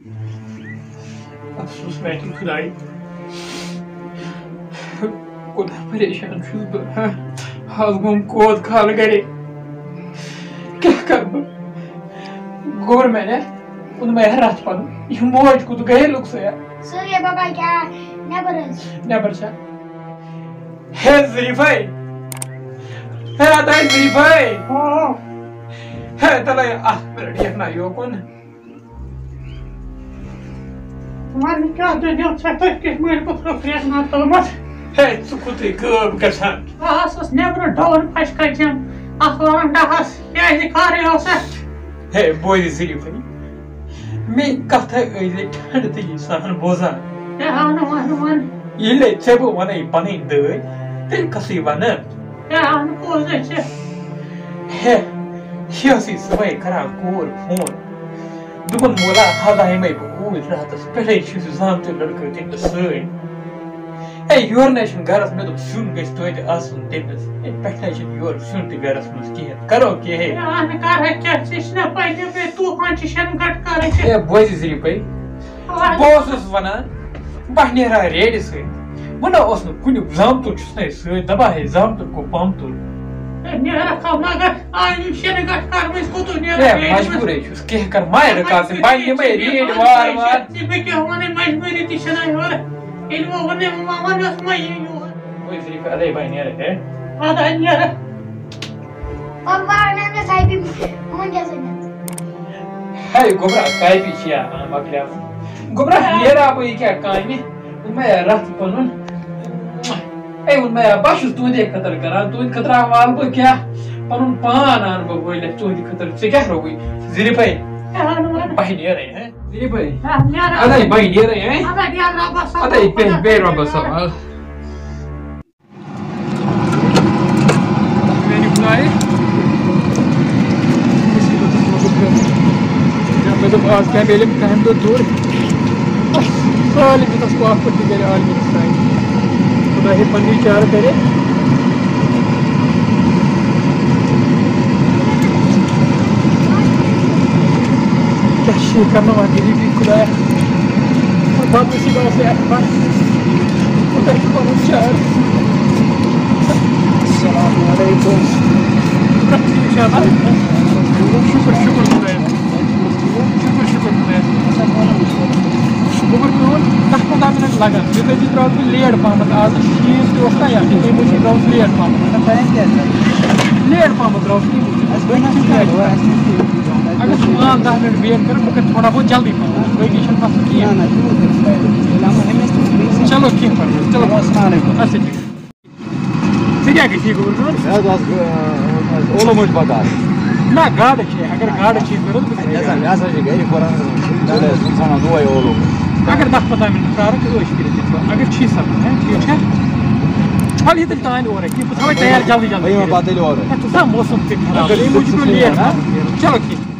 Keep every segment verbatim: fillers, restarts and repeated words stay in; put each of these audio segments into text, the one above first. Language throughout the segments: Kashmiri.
افسوس میانہِ خدایہِ، کوٗتاہ پریشان چھُس بہٕ۔ ہا، حال گوٚم کود خال گرے، کیٛاہ کرٕ بہٕ؟ گوٚر مےٚ نے، اوٚن مےٚ رتھ پنُن۔ یہِ موج کوٚت گٔیے لُکسٕے؟ سُہ گٔے بابا کیٛاہ نٮ۪بر حظ۔ نٮ۪بر چھا؟ ہے ظریٖفے، ہے ادے ظریٖفے، ہے تلے اکھ منٹ یتھ نا یوکُن۔ وَن کیٛاہ دٔلیٖل چھےٚ تۄہہِ کِتھ مٲلۍ پوٚتُس پرٛٮ۪تھ ناتامَس؟ ہے، ژٕ کوٚتُے غٲب گژھان؟ بہٕ ہسا اوسُس نٮ۪برٕ ڈوٗر پھَش کھَجان، اَتھ وَرَنڈَہَس کیٛازِ خٲرٕے اوس اَتھ؟ ہے، بوزِ ظریٖفٕنۍ، میٛٲنۍ کَتھٕ ٲسۍ زِ ٹھنٛڈٕ دِلی سان بوزان۔ ہے، اَنہٕ وَن، وَن۔ ییٚلے ژےٚ بہٕ وَنَے پَنٕنۍ دٲدۍ، تیٚلہِ کَسٕے وَنہٕ؟ ہے، اَنہٕ پوٚز ہے چھِ۔ ہے، یہِ ٲسٕے صُبحٲے کَران کوٗر فون۔ دوٚپُن، "مولا، حظ آیمَے بہٕ اوٗرۍ راتَس پٮ۪ٹھَے، چھُ سُہ زامتُر لٔڑکہٕ تٔمِس سۭتۍ۔ ہے، یورٕ نَے چھُنہٕ گَرَس، مےٚ دوٚپ، سیُن گژھِ توتہِ آسُن تٔمِس۔ ہے، پٮ۪ٹھٕ نَے چھُنہٕ یورٕ سیُن تہِ گَرَس منٛز کِہیٖنۍ۔ کَرو کیٛاہ ہے؟" ہے، اَہَنہٕ کَرٕ ہا کیٛاہ؟ ژےٚ چھِنا پَے، مےٚ پے طوٗفان چھِ شٮ۪ن گَٹہٕ کَرٕنۍ ژےٚ۔ ہے، بوزِ ظریٖفَے، ہاں۔ بہٕ اوسُس وَنان، بہٕ نیرٕ ہا ریڈِ سۭتۍ۔ بہٕ نہ اوسُس نہٕ کُنیُک زامتُر چھُس نہ سۭتۍ، دَپان ہے زامتُر گوٚو پامتُر۔ ہے، نیرَکھ ہا مگر، آ، یِم شیٚنہٕ گٹھ کَرمٕژ کوٚتُے نیرَکھ ہے، ریڈِ منٛز؟ مجبوٗرٕے چھُس، کیٚنٛہہ کَر، مایرٕ کَر ژٕ، بہٕ نِمَے ریڈ وار وار۔ ژےٚ بہٕ کیٛاہ وَنَے، مجبوٗری تہِ چھَنہ یورٕ۔ ییٚلہِ وۄنۍ ووٚنُے، وۄنۍ ما وَنَس ما یہِ یور۔ وۄنۍ ژٕ یہِ کَر، اَدَے بہٕ نیرٕ، ہے۔ اَدٕ ہا نیرَکھ۔ پَتہٕ وَنَن مےٚ سایپی، وۄنۍ کیٛاہ سا نیرٕ؟ ہے، گوٚبرا، کاپی چھِ یا مۄکلیمٕژ۔ گوٚبرا، نیرا بہٕ یہِ کیٛاہ کامہِ؟ دوٚپمَے، رَتھ پَنُن۔ ہے، ووٚنمَے، بہٕ چھُس تُہٕنٛدے خٲطرٕ کران، تُہٕنٛدِ خٲطرٕ ہا والہٕ بہٕ کیٛاہ؟ پَنُن پان اَنہٕ بہٕ وٲلِتھ تُہٕنٛدِ خٲطرٕ۔ ژےٚ کیٛاہ روٚوُے؟ ظریٖفَے، بہٕ نیرَے، ہے؟ ظریٖفَے۔ اَدَے، بہٕ نیرَے، ہے؟ اَدَے، بیٚہہ رۄبَس حوالہٕ۔ میٛانہِ خۄدایہِ، مےٚ دوٚپ، آز کیٛاہ میلہِ أمۍ کامہِ دۄہ دوٗر؟ سٲلِم یوٗتاہ سُہ اَکھ پٲٹھۍ تہِ گرِ عالمہِ اِنسان۔ خۄدا ہے پنٛنی چارٕ کَرِ۔ کیٛاہ چھِ یہِ کَرناوان غریٖبی خۄدایا؟ بدنصیٖب آسہِ اَتھ پٮ۪ٹھ۔ خۄدا چھُ پَنُن چار۔ السلام علیکم۔ ٹھیٖک چھا؟ شُکُر، شُکُر خۄدایَس۔ شُکُر، شُکُر خۄدایَس۔ گوٚبُر میون، دَہ پنٛداہ مِنَٹ لَگان۔ مےٚ کٔرۍ زِ درٛاس بہٕ لیٹ پَہمَتھ۔ آز شیٖن تہِ اوس نہ یَتھ، تَمہِ موٗجوٗب درٛاوُس لیٹ پَہمَتھ۔ لیٹ پَہمَتھ درٛاوُس تَمہِ موٗجوٗب۔ اگر ژٕ پانٛژھ دَہ مِنَٹ ویٹ کَرَکھ، بہٕ کَرٕ تھوڑا بہت جلدی پَہمَتھ۔ باقٕے چھَنہٕ مسلہٕ کِہیٖنۍ۔ چلو، کینٛہہ پَرواے۔ چلو۔ السلام علیکم۔ اچھا، ٹھیٖک۔ ژٕ کیٛاہ گژھِ یہِ گوٚبُر کٲم؟ مےٚ حظ آسہٕ، آ، اولو مٔنٛزۍ بکار۔ نہ، گاڈٕ چھے، اگر گاڈٕ چھے ضروٗرت، بہٕ نہ سا، مےٚ ہسا چھِ گرِ پران، ژٕ ٲسۍ ژھانڈان دۄہے اولو۔ اگر دَہ پنٛداہ مِنٹ پرٛارَکھ، ٹھیٖک چھا؟ وَلہٕ یہِ تیٚلہِ تانۍ اورَے، یہِ بہٕ تھاوَے تیار جلدی جلدی بہٕ یِمَے کٔرِتھ۔ پَتہٕ تیٚلہِ اورَے۔ نہ، ژٕ چھُکھ نا موسم تہِ خراب، اَمہِ موٗجوٗب چھُ لیٹ گژھان۔ چلو ٹھیٖک۔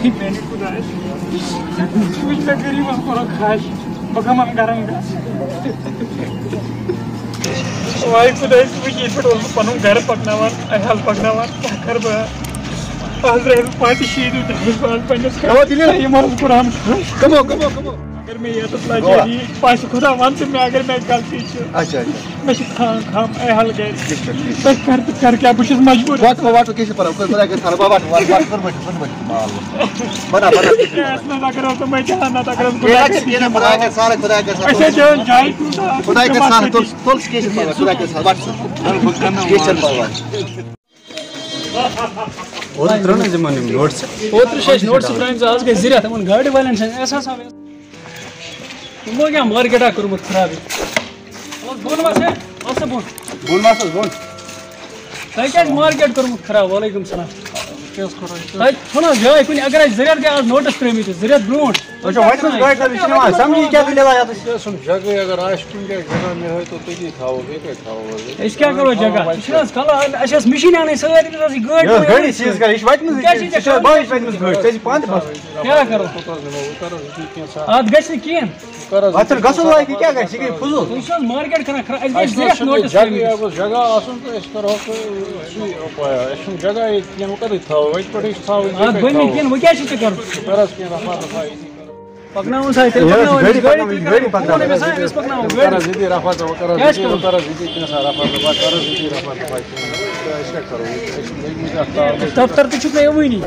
میانہِ خۄدایہِ، ژٕ وٕچھ مےٚ غریٖبَس کوٚرُکھ خاش، بہٕ کَمَن گَرَن گژھٕ؟ واے خۄداے، ژٕ وٕچھ، ییٚتہِ پٮ۪ٹھ اوسُس بہٕ پَنُن گَرٕ پَکناوان، عیال پَکناوان، کیٛاہ کَرٕ بہٕ؟ آز درٛایَس بہٕ پانٛژِ شیٚیہِ دۄہہِ، درٛایَس بہٕ آز پنٛنِس، اَوا، تیٚلہِ یہِ مَرُن قرآن۔ کَمو، کَمو، کَمو؟ اگر مےٚ ییٚتَس لاچٲری پَزِ، خۄدا وَن ژٕ مےٚ، اگر مےٚ غلطی چھِ۔ اچھا، اچھا۔ مےٚ چھِ خام خام عیال گَرِ۔ ٹھیٖک چھُ، ٹھیٖک چھُ۔ بہٕ کَرٕ تہٕ کَرٕ کیٛاہ؟ بہٕ چھُس مجبوٗر۔ وَٹ، وَٹ، وَٹ، کیٚنٛہہ چھُنہٕ پَرواے، خۄداے کَرِ سَہل، وَٹ، وَٹ، وَٹ، وَٹ، وَٹ، وَٹ، مال وَٹ۔ بَنا، بَنا۔ کیٛاہ آسہِ نہٕ، اگر اوس نہٕ مےٚ جان، اَتھ اگر اوس کیٚنٛہہ نہ، کیٚنٛہہ نہ، خۄداے کَرِ سَہل، خۄداے کَرِ سَہل۔ خۄداے چھِ جان جایہِ کُن تہٕ خۄداے کَرِ سَہل، تُل، تُل، کیٚنٛہہ چھُنہٕ پَرواے، خۄداے کَرِ سَہل، وَٹ ژٕ۔ کیٚنٛہہ چھُنہٕ پَرواے۔ اوترٕ ترٛٲو نہٕ حظ یِمن یِم نوٹس؟ اوترٕ چھِ اَسہِ نوٹس ترٛٲومٕژ، آز گٔے زٕ رٮ۪تھ یِمن گاڑِ والٮ۪ن چھَنہٕ احساسا۔ یِمو کیٛاہ مارکیٹا کوٚرمُت خراب؟ بۄن وَس ہے، وَس سا بۄن۔ بۄن وَس حظ بۄن۔ تۄہہِ کیٛازِ مارکیٹ کوٚرمُت خراب؟ وعلیکُم السلام۔ کیٛاہ حظ کوٚر اَسہِ؟ تۄہہِ ژھٕنو جاے کُنہِ، اگر اَسہِ زٕ رٮ۪تھ گٔے آز نوٹس ترٛٲومٕتۍ، زٕ رٮ۪تھ برٛونٛٹھ۔ تۄہہِ چھو وَتہِ منٛز گٲڑۍ تھٲومٕژ، یہِ چھُنہٕ یِوان سَمجھی، یہِ کیٛاہ دٔلیٖلہ یَتَس؟ یہِ اوسُم جگہٕے، اگر آسہِ کُنہِ جایہِ جگہ مےٚ ہٲیتو، تٔتی تھاوو، بیٚیہِ کَتہِ تھاوو حظ؟ أسۍ کیٛاہ کَرو جگہ؟ یہِ چھُنہٕ حظ کَلہٕ، اَسہِ ٲس مِشیٖن اَنٕنۍ سۭتۍ، أمِس ٲس یہِ گٲڑۍ یہِ ٲس پٮ۪وان گٲڑی أنٕنۍ سیٖز کَرٕنۍ، یہِ چھِ وَتہِ منٛز، کیٛاہ چھِ یہِ چھِ ژےٚ باہٕے وَتہِ منٛز گٲڑۍ، ژےٚ چھِ پانہٕ تہِ بَس۔ کیٛاہ کَرو؟ کوٗتاہ حظ نِمو، وۄنۍ کَر حظ یہِ کینٛہہ ژھاہ؟ اَتھ گژھِ نہٕ کِہیٖنۍ۔ کَر حظ اَتھ چھُنہٕ گژھُن لایق، یہِ کیٛاہ گژھِ؟ یہِ گٔے فضوٗل۔ تُہۍ چھِو حظ مارکیٹ کَران خراب؟ اَسہِ گژھِ اَسہِ زیٹھ حظ چھُنہٕ نوٹِس جگہٕے، تھٲومٕتۍ۔ اگر جگہ آسُن تہٕ أسۍ کَرہوکھ سُے اُپاے۔ اَسہِ چھُنہٕ جگہ ییٚتہِ کینٛہہ، وۄنۍ کَتہِ تھاوو؟ وۄنۍ چھِ پٮ۪ٹھٕے چھِ تھاوٕنۍ، اَتھ ییٚتہِ بَنہِ نہٕ کَتہِ کِہیٖنۍ، وۄنۍ کیٛاہ چھِ ژےٚ کَرُن؟ تھاوو؟ کَر حظ کینٛہہ رَفع دَفع ییٚتی کَرو۔ پَکناوُن سا، تیٚلہِ یہِ حظ پَکناوُن، گٲڑی أمِس گٲڑۍ پَکناوٕنۍ، تیٚلہِ یہِ گٲڑی کَرو۔ پَکناوٕنۍ۔ فون أمِس سا، أمِس پَکناوو گٲڑۍ۔ کَر حظ ییٚتی رَفع دَفع، کَر حظ کیٛاہ چھِ ییٚتی، کَرُن؟ کَر حظ ییٚتی کینٛہہ سا رَفع دَفع، کَر حظ ییٚتی رَفع دَفع۔ أسۍ کیٛاہ کَرو؟ أسۍ چھِ لٔگۍ مٕتۍ اَتھ تاونَس۔ دفتر تہِ چھُکھ نہٕ یِوٲنی۔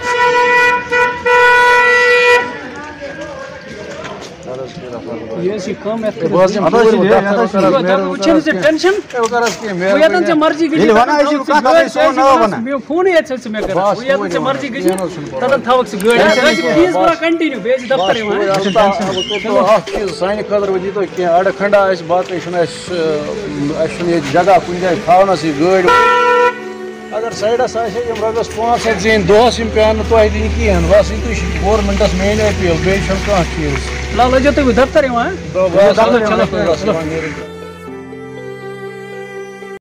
کَر حظ کینٛہہ رَفع دَفع۔ یہِ حظ چھِ کٲم یَتھ کٔرِتھ۔ بہٕ حظ یِمہٕ اَتھ حظ چھِ توٗرۍ، بہٕ یہِ، دفتر اَتھ حظ چھِ کَر حظ یہِ۔ مہربٲنی، وٕچھِو نہٕ ژٕ ٹٮ۪نشَن۔ ہے، وۄنۍ کَر حظ کینٛہہ وۄنۍ یَتَن مہربٲنی؟ ژےٚ مرضی گٔژھی، ییٚلہِ وَنان تَتَن آسہِ، تھاوَکھ ژٕ کانٛہہ گٲڑۍ، تَتھ آسہِ سون کیٛازِ ناو وَنان۔ مےٚ فونٕے یَتھ سۭتۍ ژٕ مےٚ کَران۔ بَس، وۄنۍ یَتَن ژےٚ کِہیٖنۍ مرضی حظ گٔژھی، چھُنہٕ پَرواے۔ تَتَن تھاوَکھ ژٕ گٲڑۍ۔ بَس، اَسہِ حظ چھِ وۄنۍ فیٖس بَران کَنٹِنیوٗ، بیٚیہِ ٲسۍ دفترٕے وَنان۔ وۄنۍ۔ اَکھ چیٖز سانہِ خٲطرٕ وۄنۍ دیٖتو کینٛہہ اَڑٕ کھنٛڈا اَسہِ، باقٕے چھُنہٕ اَسہِ، اَسہِ چھُنہٕ ییٚتہِ جگہ کُنہِ جایہِ تھاونَسٕے گٲڑۍ۔ اگر سایڈَس آسہِ ہے، یِم رۄپیَس پانٛژھ ہَتھ زیٖنۍ دۄہَس، یِم پیٚن نہٕ تۄہہِ دِنۍ کِہیٖنۍ۔ بَس یِتُے چھُ گورمٮ۪نٛٹَس میٛٲنۍ اپیٖل، بیٚیہِ چھُنہٕ کانٛہہ چیٖز۔ فِلحال لٔجِو تُہۍ وۄنۍ دفتر یِوان۔ بَس، چلو، چلو، چلو، چلو۔ چلو۔